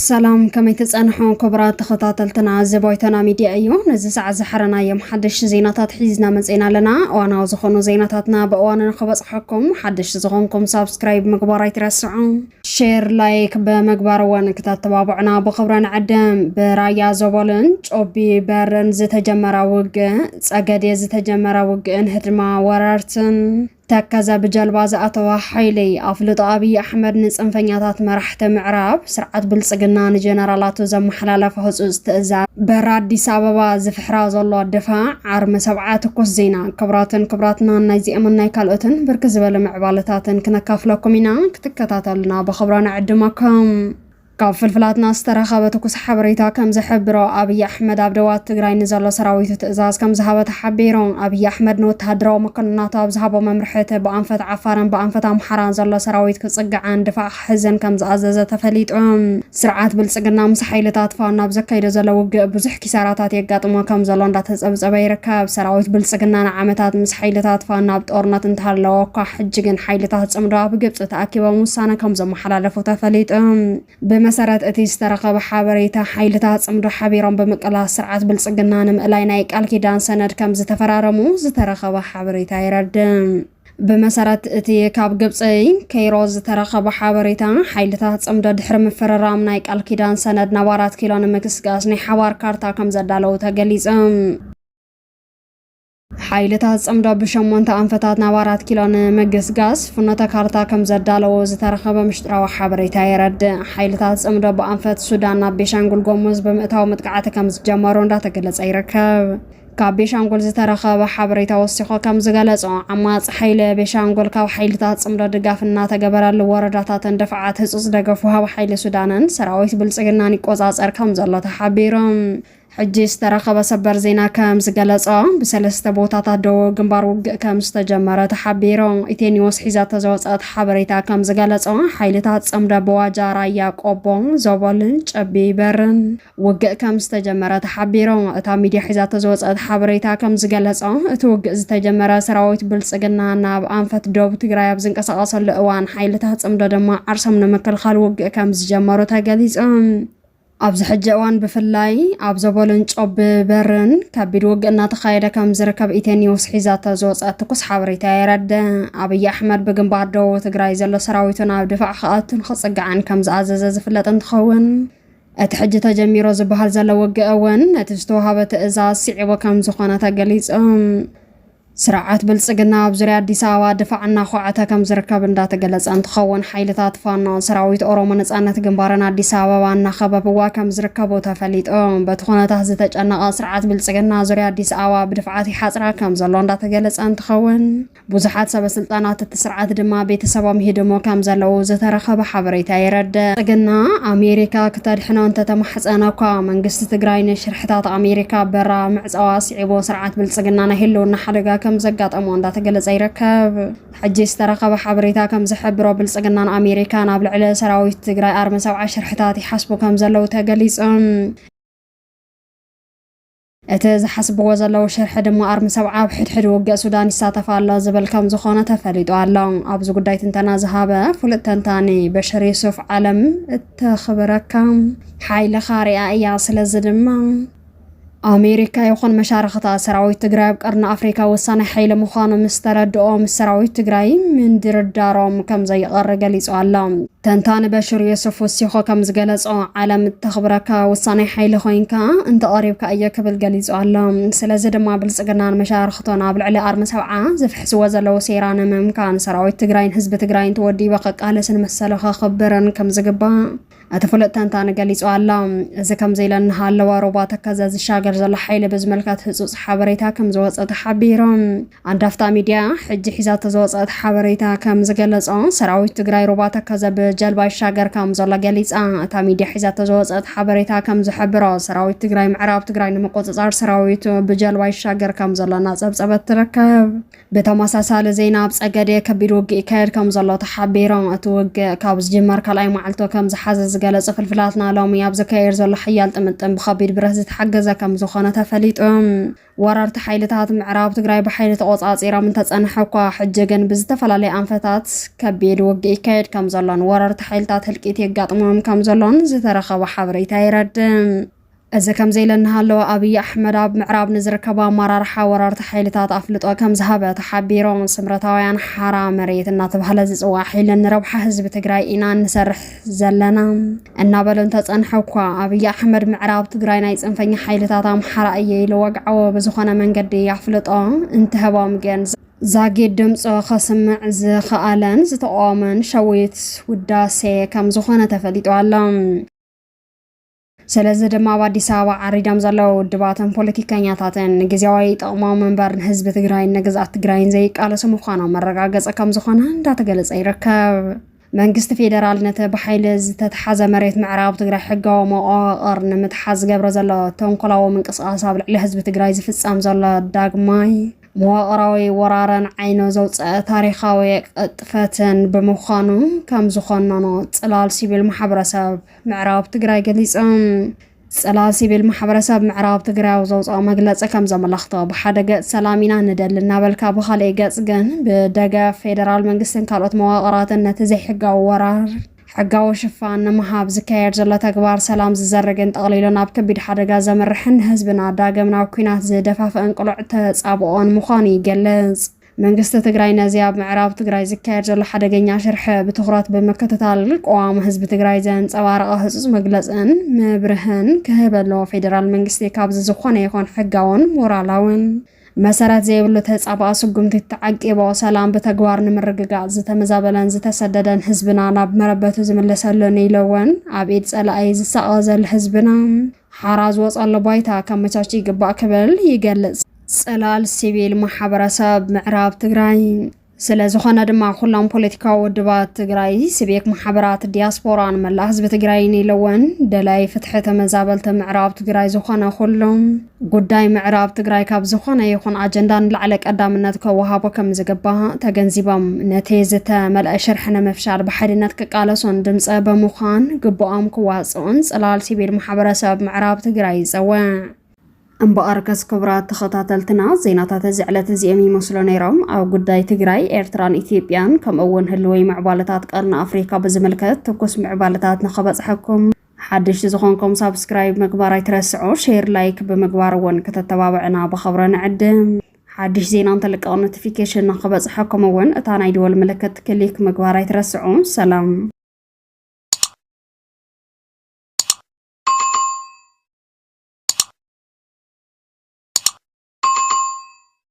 ሰላም፣ ከመይ ትጸንሑ ክቡራት ተኸታተልትና? እዚ ባይቶና ሚድያ እዩ። ነዚ ሰዓት ዝሓረናዮም ሓደሽቲ ዜናታት ሒዝና መጺእና ኣለና። እዋናዊ ዝኾኑ ዜናታትና ብእዋኑ ንኽበጽሐኩም ሓደሽቲ ዝኾንኩም ሳብስክራይብ ምግባር ኣይትረስዑ። ሼር፣ ላይክ ብምግባር እውን ክተተባብዑና ብኽብሪ ንዕድም። ብራያ ዞቦልን ጮቢ በርን ዝተጀመረ ውግእ፣ ጸገዴ ዝተጀመረ ውግእን ህድማ ወረርትን ተከዘ ብጀልባ ዝኣተወ ሓይሊ። ኣፍልጦ ኣብይ ኣሕመድ ንጽንፈኛታት መራሕቲ ምዕራብ ስርዓት ብልጽግና ንጀነራላቱ ዘመሓላለፎ ህጹጽ ትእዛዝ። በራ ኣዲስ ኣበባ ዝፍሕራ ዘሎ ድፋዕ ዓርሚ ሰብዓ ትኩስ ዜና። ክቡራትን ክቡራትና፣ ናይዚኦምን ናይ ካልኦትን ብርክት ዝበሉ ምዕባለታትን ክነካፍለኩም ኢና። ክትከታተሉና ብኽብራ ንዕድመኩም። ካብ ፍልፍላትና ዝተረኸበ ትኩስ ሓበሬታ ከም ዝሕብሮ፣ ኣብይ ኣሕመድ ኣብ ደባት ትግራይ ንዘሎ ሰራዊቱ ትእዛዝ ከም ዝሃበ ተሓቢሩ። ኣብይ ኣሕመድ ንወተሃደራዊ መኮንናቱ ኣብ ዝሃቦ መምርሒ፣ እቲ ብኣንፈት ዓፋርን ብኣንፈት ኣምሓራን ዘሎ ሰራዊት ክጽግዕን ድፋዕ ክሕዝን ከም ዝኣዘዘ ተፈሊጡ። ስርዓት ብልጽግና ምስ ሓይልታት ፋኖ ኣብ ዘካይዶ ዘሎ ውግእ ብዙሕ ኪሳራታት የጋጥሞ ከም ዘሎ እንዳተጸብጸበ ይርከብ። ሰራዊት ብልጽግና ንዓመታት ምስ ሓይልታት ፋኖ ኣብ ጦርነት እንተሃለወ እኳ፣ ሕጂ ግን ሓይልታት ጽምዶ ኣብ ግብጺ ተኣኪቦም ውሳነ ከም ዘመሓላለፉ ተፈሊጡ። ብመሰረት እቲ ዝተረኸበ ሓበሬታ፣ ሓይልታት ጽምዶ ሓቢሮም ብምቅላስ ስርዓት ብልጽግና ንምእላይ ናይ ቃል ኪዳን ሰነድ ከም ዝተፈራረሙ ዝተረኸበ ሓበሬታ የረድእ። ብመሰረት እቲ ካብ ግብጺ ከይሮ ዝተረኸበ ሓበሬታ፣ ሓይልታት ጽምዶ ድሕሪ ምፍርራም ናይ ቃል ኪዳን ሰነድ ናብ ኣራት ኪሎ ንምግስጋስ ናይ ሓባር ካርታ ከም ዘዳለዉ ተገሊጹ። ሓይልታት ጽምዶ ብሸሞንተ ኣንፈታት ናብ ኣራት ኪሎ ንምግስጋስ ፍኖተ ካርታ ከም ዘዳለዉ ዝተረኸበ ምሽጥራዊ ሓበሬታ የረድእ። ሓይልታት ጽምዶ ብኣንፈት ሱዳን ናብ ቤሻንጉል ጎሙዝ ብምእታው መጥቃዕቲ ከም ዝጀመሩ እንዳተገለጸ ይርከብ። ካብ ቤሻንጉል ዝተረኸበ ሓበሬታ ወሲኹ ከም ዝገለጾ፣ ዓማጺ ሓይሊ ቤሻንጉል ካብ ሓይልታት ጽምዶ ድጋፍ እናተገበረሉ ወረዳታትን ድፍዓት ህጹጽ ደገፍ ወሃቢ ሓይሊ ሱዳንን ሰራዊት ብልጽግናን ይቆጻጸር ከም ዘሎ ተሓቢሩ። ሕጂ ዝተረኸበ ሰበር ዜና ከም ዝገለጾ፣ ብሰለስተ ቦታታት ደቡብ ግንባር ውግእ ከም ዝተጀመረ ተሓቢሩ። ኢትዮ ኒውስ ሒዛቶ ዝወጸት ሓበሬታ ከም ዝገለጾ፣ ሓይልታት ጽምዶ ብዋጃ ራያ ቆቦ፣ ዞቦልን ጨቢ በርን ውግእ ከም ዝተጀመረ ተሓቢሩ። እታ ሚድያ ሒዛቶ ዝወጸት ሓበሬታ ከም ዝገለጾ፣ እቲ ውግእ ዝተጀመረ ሰራዊት ብልጽግና ናብ ኣንፈት ደቡብ ትግራይ ኣብ ዝንቀሳቐሰሉ እዋን፣ ሓይልታት ጽምዶ ድማ ዓርሶም ንምክልኻል ውግእ ከም ዝጀመሩ ተገሊጹ። ኣብዚ ሕጂ እዋን ብፍላይ ኣብ ዘቦልን ጮቢ በርን ከቢድ ውግእ እናተኻየደ ከም ዝርከብ ኢትዮ ኒውስ ሒዛቶ ዝወጸት ትኩስ ሓበሬታ የረድእ። ኣብይ ኣሕመድ ብግንባር ደቡብ ትግራይ ዘሎ ሰራዊቱ ናብ ድፋዕ ክኣቱን ክጽግዕን ከም ዝኣዘዘ ዝፍለጥ እንትኸውን፣ እቲ ሕጂ ተጀሚሮ ዝበሃል ዘሎ ውግእ እውን ነቲ ዝተዋሃበ ትእዛዝ ስዒቡ ከም ዝኾነ ተገሊጹ። ስርዓት ብልጽግና ኣብ ዙርያ ኣዲስ ኣበባ ድፋዕ እናዃዕተ ከም ዝርከብ እንዳተገለጸ እንትኸውን፣ ሓይልታት ፋኖ፣ ሰራዊት ኦሮሞ ነጻነት ግንባርን ኣዲስ ኣበባ እናኸበብዋ ከም ዝርከቡ ተፈሊጡ። በቲ ኩነታት ዝተጨነቐ ስርዓት ብልጽግና፣ ዙርያ ኣዲስ ኣበባ ብድፍዓት ይሓጽራ ከም ዘሎ እንዳተገለጸ እንትኸውን፣ ብዙሓት ሰበ ስልጣናት እቲ ስርዓት ድማ ቤተሰቦም ይህድሙ ከም ዘለዉ ዝተረኸበ ሓበሬታ የረድእ። ብልጽግና ኣሜሪካ ክተድሕኖ እንተተማሕጸነ እኳ፣ መንግስቲ ትግራይ ንሽርሕታት ኣሜሪካ በራ ምዕጻዋ ስዒቡ፣ ስርዓት ብልጽግና ናይ ህልውና ሓደጋ ከም ዘጋጠሞ እንዳተገለጸ ይርከብ። ሕጂ ዝተረኸበ ሓበሬታ ከም ዝሕብሮ፣ ብልጽግናን ኣሜሪካን ኣብ ልዕሊ ሰራዊት ትግራይ ኣርሚ ሰብዓ ሽርሕታት ይሓስቡ ከም ዘለዉ ተገሊጹ። እቲ ዝሓስብዎ ዘለዉ ሽርሒ ድማ፣ ኣርሚ ሰብዓ ኣብ ሕድሕድ ውግእ ሱዳን ይሳተፍ ኣሎ ዝብል ከም ዝኾነ ተፈሊጡ ኣሎ። ኣብዚ ጉዳይ ትንተና ዝሃበ ፍሉጥ ተንታኒ በሽር ዩሱፍ፣ ዓለም እተኽብረካ ሓይልኻ ሪኣ እያ። ስለዚ ድማ ኣሜሪካ ይኹን መሻርኽታ ሰራዊት ትግራይ ኣብ ቀርኒ ኣፍሪካ ወሳኒ ሓይሊ ምዃኑ ምስ ተረድኦ፣ ምስ ሰራዊት ትግራይ ምንድርዳሮም ከም ዘይቐሪ ገሊጹ ኣሎ። ተንታኒ በሽር ዮሱፍ ወሲኹ ከም ዝገለጾ፣ ዓለም እተኽብረካ ወሳኒ ሓይሊ ኮይንካ እንተቐሪብካ እየ ክብል ገሊጹ ኣሎ። ስለዚ ድማ ብልጽግናን መሻርኽቶን ኣብ ልዕሊ ኣርሚ ሰብዓ ዝፍሕስዎ ዘለዉ ሴራ ንምምካን ሰራዊት ትግራይን ህዝቢ ትግራይን ተወዲበ ከቃለስን መሰሉ ከኽብርን ከም ዝግባእ እቲ ፍሉጥ ተንታኒ ገሊጹ ኣሎ። እዚ ከምዚ ኢለ እናሃለወ፣ ሩባ ተከዘ ዝሻገር ዘሎ ሓይሊ ብዝምልከት ህጹጽ ሓበሬታ ከም ዝወጸ ተሓቢሩ። ኣንዳፍታ ሚድያ ሕጂ ሒዛቶ ዝወጸት ሓበሬታ ከም ዝገለጾ፣ ሰራዊት ትግራይ ሩባ ተከዘ ብጀልባ ይሻገር ከም ዘሎ ገሊጻ። እታ ሚድያ ሒዛቶ ዝወጸት ሓበሬታ ከም ዝሕብሮ፣ ሰራዊት ትግራይ ምዕራብ ትግራይ ንምቁጽጻር ሰራዊቱ ብጀልባ ይሻገር ከም ዘሎ እናጸብጸበት ትርከብ። ብተመሳሳሊ ዜና፣ ኣብ ጸገዴ ከቢድ ውግእ ይካየድ ከም ዘሎ ተሓቢሩ። እቲ ውግእ ካብ ዝጅመር ካልኣይ መዓልቱ ከም ዝሓዘ ገለጹ። ፍልፍላትና ሎሚ ኣብ ዝካየድ ዘሎ ሓያል ጥምጥም ብኸቢድ ብረት ዝተሓገዘ ከም ዝኾነ ተፈሊጡ። ወረርቲ ሓይልታት ምዕራብ ትግራይ ብሓይሊ ተቖጻጺሮም እንተጸንሐ እኳ፣ ሕጂ ግን ብዝተፈላለየ ኣንፈታት ከቢድ ውግእ ይካየድ ከም ዘሎን ወረርቲ ሓይልታት ህልቂት የጋጥሞም ከም ዘሎን ዝተረኸበ ሓበሬታ የረድእ። እዚ ከም ዘይለ እናሃለወ፣ ኣብይ ኣሕመድ ኣብ ምዕራብ ንዝርከቡ ኣመራርሓ ወረርቲ ሓይልታት ኣፍልጦ ከም ዝሃበ ተሓቢሩ። ስምረታውያን ሓራ መሬት እናተባህለ ዝጽዋዕ ሓይልን ንረብሓ ህዝቢ ትግራይ ኢና እንሰርሕ ዘለና እናበሉ እንተጸንሐ እኳ፣ ኣብይ ኣሕመድ ምዕራብ ትግራይ ናይ ጽንፈኛ ሓይልታት ኣምሓራ እየ ኢሉ ወግዓዊ ብዝኾነ መንገዲ ኣፍልጦ እንትህቦም ግን፣ ዛጊድ ድምፁ ከስምዕ ዝኸኣለን ዝተቃወመን ሸዊት ውዳሴ ከም ዝኾነ ተፈሊጡ ኣሎ። ስለዚ ድማ ኣብ ኣዲስ ኣበባ ዓሪዶም ዘለዉ ውድባትን ፖለቲከኛታትን ንግዜያዊ ጥቕሞም እምበር ንህዝቢ ትግራይን ንግዝኣት ትግራይን ዘይቃለሱ ምዃኖም መረጋገፂ ከም ዝኾነ እንዳተገለጸ ይርከብ። መንግስቲ ፌደራል ነቲ ብሓይሊ ዝተትሓዘ መሬት ምዕራብ ትግራይ ሕጋዊ መዋቕር ንምትሓዝ ዝገብሮ ዘሎ ተንኮላዊ ምንቅስቓስ ኣብ ልዕሊ ህዝቢ ትግራይ ዝፍጸም ዘሎ ዳግማይ መዋቕራዊ ወራርን ዓይኑ ዘውፅአ ታሪኻዊ ቅጥፈትን ብምዃኑ ከም ዝኾነኖ ጽላል ሲቪል ማሕበረሰብ ምዕራብ ትግራይ ገሊጾም። ጽላል ሲቪል ማሕበረሰብ ምዕራብ ትግራይ ኣብ ዘውፅኦ መግለፂ ከም ዘመላኽቶ፣ ብሓደ ገጽ ሰላም ኢና ንደሊ እናበልካ፣ ብኻልእ ገጽ ግን ብደገፍ ፌደራል መንግስትን ካልኦት መዋቕራትን ነቲ ዘይሕጋዊ ወራር ሕጋዊ ሽፋን ንምሃብ ዝካየድ ዘሎ ተግባር ሰላም ዝዘርግን ጠቕሊሉ ናብ ከቢድ ሓደጋ ዘምርሕን ንህዝብና ዳግም ናብ ኲናት ዝደፋፍእን ቅሉዕ ተጻብኦን ምዃኑ ይገልጽ። መንግስቲ ትግራይ ነዚ ኣብ ምዕራብ ትግራይ ዝካየድ ዘሎ ሓደገኛ ሽርሒ ብትኹረት ብምክትታል፣ ቅዋም ህዝቢ ትግራይ ዘንጸባረቐ ህጹጽ መግለጽን ምብርህን ክህብ ኣለዎ። ፌደራል መንግስቲ ካብዚ ዝኾነ ይኹን ሕጋውን ሞራላውን መሰረት ዘይብሉ ተጻብኣ ስጉምቲ ተዓቂቦ፣ ሰላም ብተግባር ንምርግጋጽ ዝተመዛበለን ዝተሰደደን ህዝብና ናብ መረበቱ ዝምለሰሉን ኢሉ እውን ኣብ ኢድ ጸላኢ ዝሳቐ ዘሎ ህዝብና ሓራ ዝወጸሉ ባይታ ከመቻች ይግባእ ክብል ይገልጽ። ጽላል ሲቪል ማሕበረሰብ ምዕራብ ትግራይ። ስለ ዝኾነ ድማ ኩሎም ፖለቲካዊ ውድባት ትግራይ፣ ሲቪክ ማሕበራት፣ ዲያስፖራን መላእ ህዝቢ ትግራይን ኢሉ እውን ደላይ ፍትሒ ተመዛበልቲ ምዕራብ ትግራይ ዝኾነ ኩሎም ጉዳይ ምዕራብ ትግራይ ካብ ዝኾነ ይኹን ኣጀንዳ ንላዕሊ ቀዳምነት ከወሃቦ ከም ዝግባእ ተገንዚቦም፣ ነቲ ዝተመልአ ሽርሒ ንምፍሻል ብሓድነት ክቃለሱን ድምፂ ብምዃን ግቡኦም ክዋፅኡን ጽላል ሲቪል ማሕበረሰብ ምዕራብ ትግራይ ይጸውዕ። እምበኣርከስ ክቡራት ተኸታተልትና፣ ዜናታት እዚ ዕለት እዚኦም ይመስሉ ነይሮም። ኣብ ጉዳይ ትግራይ፣ ኤርትራን ኢትዮጵያን ከምኡ እውን ህልዊ ምዕባለታት ቀርኒ ኣፍሪካ ብዝምልከት ትኩስ ምዕባለታት ንኸበፅሐኩም ሓድሽ ዝኾንኩም ሳብስክራይብ ምግባር ኣይትረስዑ። ሼር፣ ላይክ ብምግባር እውን ከተተባብዕና ብኸብረ ንዕድም። ሓድሽ ዜና እንተልቀቕ ኖቲፊኬሽን ንኸበፅሐኩም እውን እታ ናይ ደወል ምልክት ክሊክ ምግባር ኣይትረስዑ። ሰላም።